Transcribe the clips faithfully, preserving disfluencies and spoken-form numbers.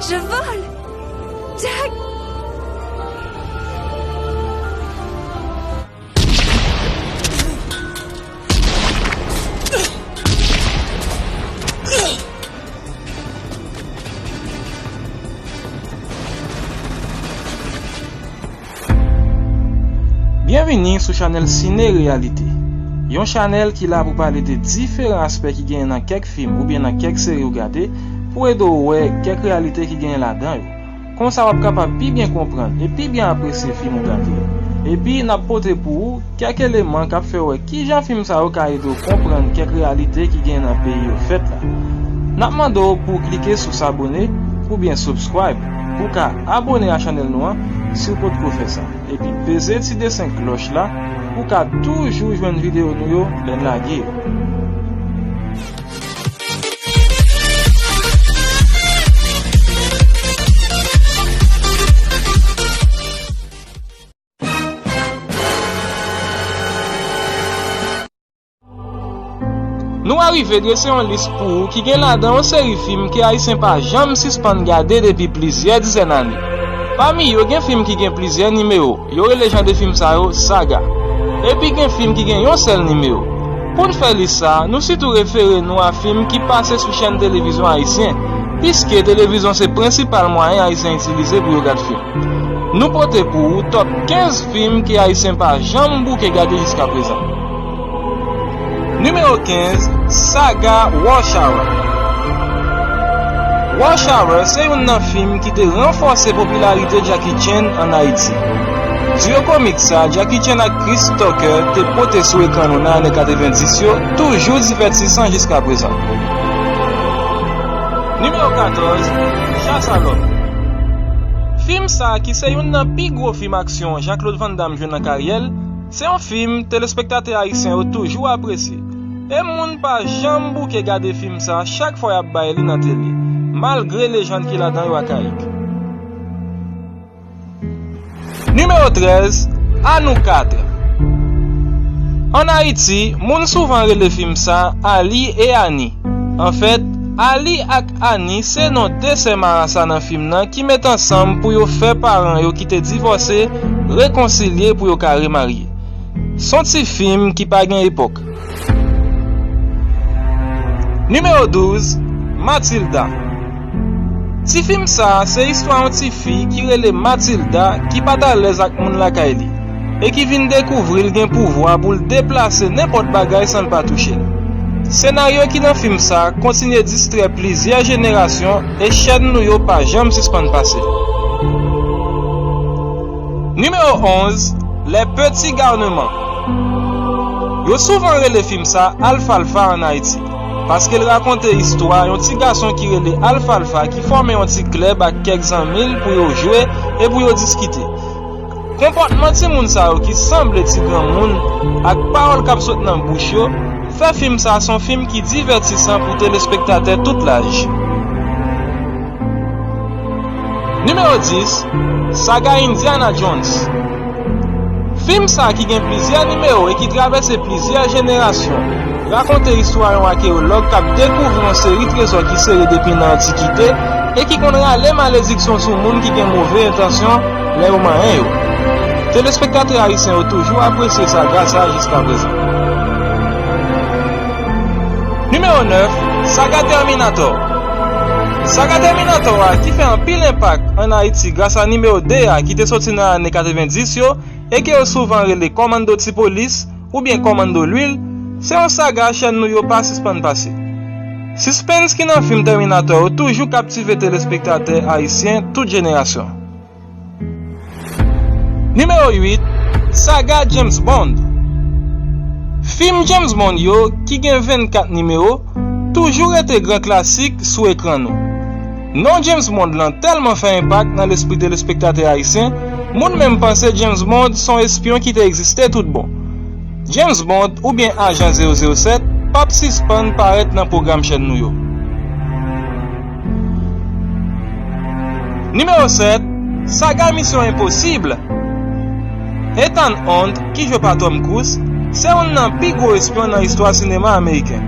Je vole. Jack. Byenvini sou chanèl Sine Reyalite, yon chanèl ki la pou pale de diferan aspè ki genyen nan kèk fim oubyen nan kèk seri w gade, pou ede w wè kèk reyalite ki genyen ladan yo. Konsa w ap kapab pi byen konprann e pi byen apresye fim ou gade yo. Epi n ap pote pou ou kèk eleman k ap fè w wè kijan fim sa yo ka ede w konprann kèk reyalite ki genyen nan peyi yo fèt la. N ap mande w pou w klike sou sabone oubyen subscribe pou w ka abone a chanèl nou an si w potko fè sa. Epi peze ti desen klòch la pou w ka toujou jwenn videyo nou yo lè n lage yo. Nou arive drese yon lis pou ou ki gen ladan yon seri fim ke Ayisyen pa janm sispann gade depi plizyè dizèn ane. Pami yo, gen fim ki gen plizyè nimewo, yo rele jan de fim sa yo saga. Epi gen fim ki gen yon sèl nimewo. Pou n fè lis sa a, nou sitou refere nou a fim ki pase sou chèn televizyon ayisyen, piske televizyon se prensipal mwayen Ayisyen itilize pou yo gad fim. Nou pote pou ou top kenz fim ke Ayisyen pa janm bouke gade jiska prezan. Nimewo kenz, saga Rush Hour. Rush Hour se youn nan fim ki te ranfòse popilarite Jackie Chan ann Ayiti. Diyo komik sa, Jackie Chan ak Chris Tucker, te pote sou ekran nou nan ane katrevenndis yo, toujou divètisan jiska prezan. Nimewo katòz, Chas a lòm. Fim sa, ki se youn nan pi gwo fim aksyon Jean-Claude Van Damme jwenn nan karyè l, se yon fim telespektatè ayisyen yo toujou apresye. E moun pa janm bouke gade fim sa chak fwa y ap bay li nan tele, malgre lejann ki ladan yo akayik. Nimewo trèz, Annou Kat. Ann Ayiti, moun souvan rele fim sa Ali e Ani. Anfèt, Ali ak Ani se non de sè marasa nan fim nan ki met ansanm pou yo fè paran yo ki te divòse rekonsilye pou yo ka remarye. S on ti fim ki pa gen epòk. Nimewo douz, Matilda. Ti fim sa a se istwa yon ti fi ki rele Matilda ki pa t alèz ak moun lakay li e ki vin dekouvri l gen pouvwa pou l deplase nenpòt bagay san l pa touche l. Senaryo ki nan fim sa a kontinye distrè plizyè jenerasyon e chèn nou yo pa janm sispann pase. Nimewo onz, Les Petits Garnements. Yo souvan rele fim sa Alfalfa ann Ayiti, paske l rakonte istwa yon ti gason ki rele Alfalfa ki fòme yon ti klèb ak kèk zanmi l pou yo jwe e pou yo diskite. Konpòtman timoun sa yo ki sanble ti granmoun ak pawòl k ap sot nan bouch yo fè fim sa s on fim ki divètisan pou telespektatè tout laj. Nimewo dis, saga Indiana Jones. Fim sa ki gen plizyè nimewo e ki travèse plizyè jenerasyon, rakonte istwa yon akeyològ k ap dekouvri yon seri trezò ki sere depi nan antikite e ki konn rale malediksyon sou moun ki gen move entansyon lè yo manyen yo. Telespektatè ayisyen yo toujou apresye saga sa a jiska prezan. Nimewo nèf, saga Terminator. Saga Terminator a ki fè anpil enpak ann Ayiti gras a nimewo de a ki te soti nan ane katrevenndis yo e ke yo souvan rele Kòmando Ti Polis oubyen Kòmando Lwil, se yon saga chèn nou yo pa sispann pase. Sispens ki nan fim Terminator yo toujou kaptive telespektatè ayisyen tout jenerasyon. Nimewo uit, saga James Bond. Fim James Bond yo, ki gen vennkat nimewo, toujou rete gran klasik sou ekran nou. Non James Bond lan tèlman fè enpak nan lespri telespektatè ayisyen, moun menm panse James Bond s on espyon ki te egziste tout bon. James Bond oubyen Ajan zewo zewo sèt p ap sispann parèt nan pwogram chèn nou yo. Nimewo sèt, saga Misyon Enposib. Ethan Hunt, ki jwe pa Tom Cruise, se youn nan pi gwo espyon nan istwa sinema ameriken.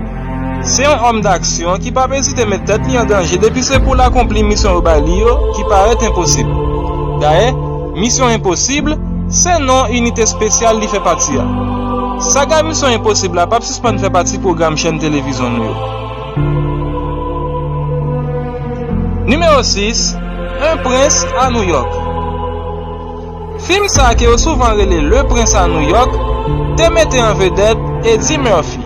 Se yon òm daksyon ki p ap ezite met tèt li an danje depi se pou l akonpli misyon yo bay li yo ki parèt enposib. Dayè, Misyon Enposib se non inite espesyal li fè pati a. Saga Misyon Enposib la p ap sispann fè pati pwogram chèn televizyon nou yo. Nimewo sis, Un prince à New York. Fim sa a ke yo souvan rele Le Prince à New York te mete an vedèt Eddie Murphy.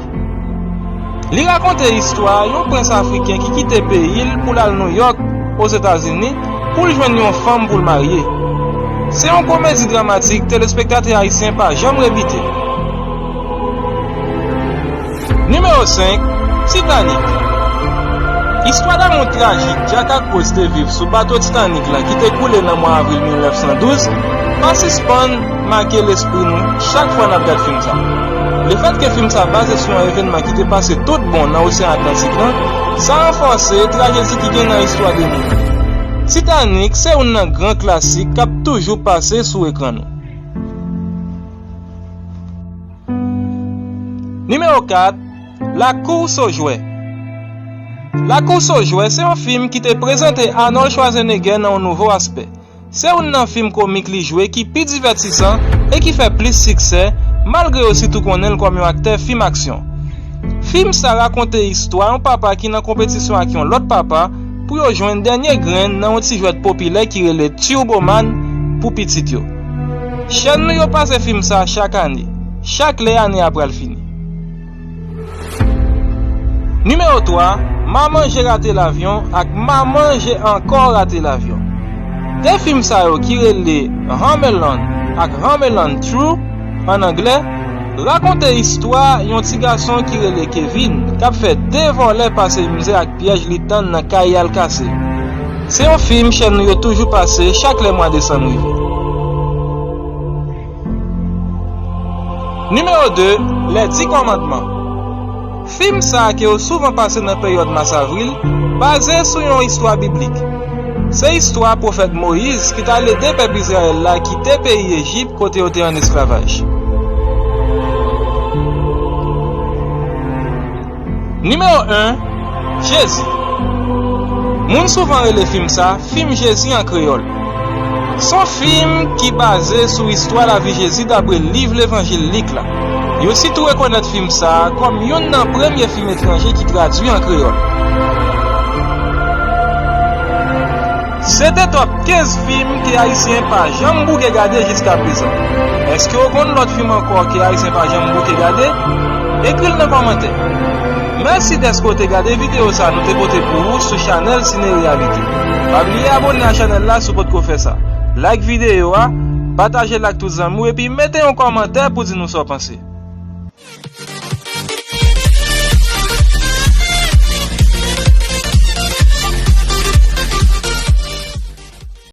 Li rakonte istwa yon prens afriken ki kite peyi l pou l al Nouyòk, Ozetazini, pou l jwenn yon fanm pou l marye. Se yon komedi dramatik telespektatè ayisyen pa janm rebite. Nimewo senk, Titanic. Istwa damou trajik Jack ak Rose te viv sou bato Titanic la ki te koule nan mwa avril mil nèf san douz pa sispann make lespri nou chak fwa n ap gad fim sa. Lefètke fim sa baze sou yon evènman ki te pase tout bon nan Oseyan Atlantik lan, sa ranfòse trajedi ki gen nan istwa de nou. Titanic se youn nan gran klasik k ap toujou pase sou ekran nou. Nimewo kat, La course aux jouets. La course aux jouets se yon fim ki te prezante Arnold Schwarzenegger nan yon nouvo aspè. Se youn nan fim komik li jwe ki pi divètisan e ki fè plis siksè, malgre yo sitou konnen l kòm yon aktè fim aksyon. Fim sa rakonte istwa yon papa ki nan konpetisyon ak yon lòt papa pou yo jwenn dènye grenn nan yon ti jwèt popilè ki rele Turboman pou pitit yo. Chèn nou yo pase fim sa chak ane, chak lè ane a pral fini. Nimewo twa, Maman, j'ai raté l'avion ak Maman, j'ai encore raté l'avion. De fim sa yo ki rele Home Alone ak Home Alone two an anglè, rakonte istwa yon ti gason ki rele Kevin k ap fè de vòlè pase mizè ak pyèj li tann nan kay al kase. Se yon fim chèn nou yo toujou pase chak lè mwa desanm rive. Nimewo de, Les Dix Commandements. Fim sa a ke yo souvan pase nan peryòd mas avril, baze sou yon istwa biblik. Se istwa pwofèt Moyiz ki t al ede pèp Izrayèl la kite peyi Ejip kote yo te an esklavaj. Nimewo en, Jezi. Moun souvan rele fim sa fim Jezi an kreyòl. S on fim ki baze sou istwa lavi Jezi dapre liv Levanjil Lik la. Yo sitou rekonèt fim sa a kòm youn nan premye fim etranje ki tradui an kreyòl. Se te top kenz fim ke Ayisyen pa janm bouke gade jiska prezan. Èske w konn lòt fim ankò ke Ayisyen pa janm bouke gade? Ekri l nan kòmantè. Mèsi dèske w te gade videyo sa a nou te pote pou ou sou chanèl Sine Reyalite. Pa bliye abòne a chanèl la si w potko fè sa. Like videyo a, pataje l ak tout zanmi w epi mete yon kòmantè pou di nou sa w panse.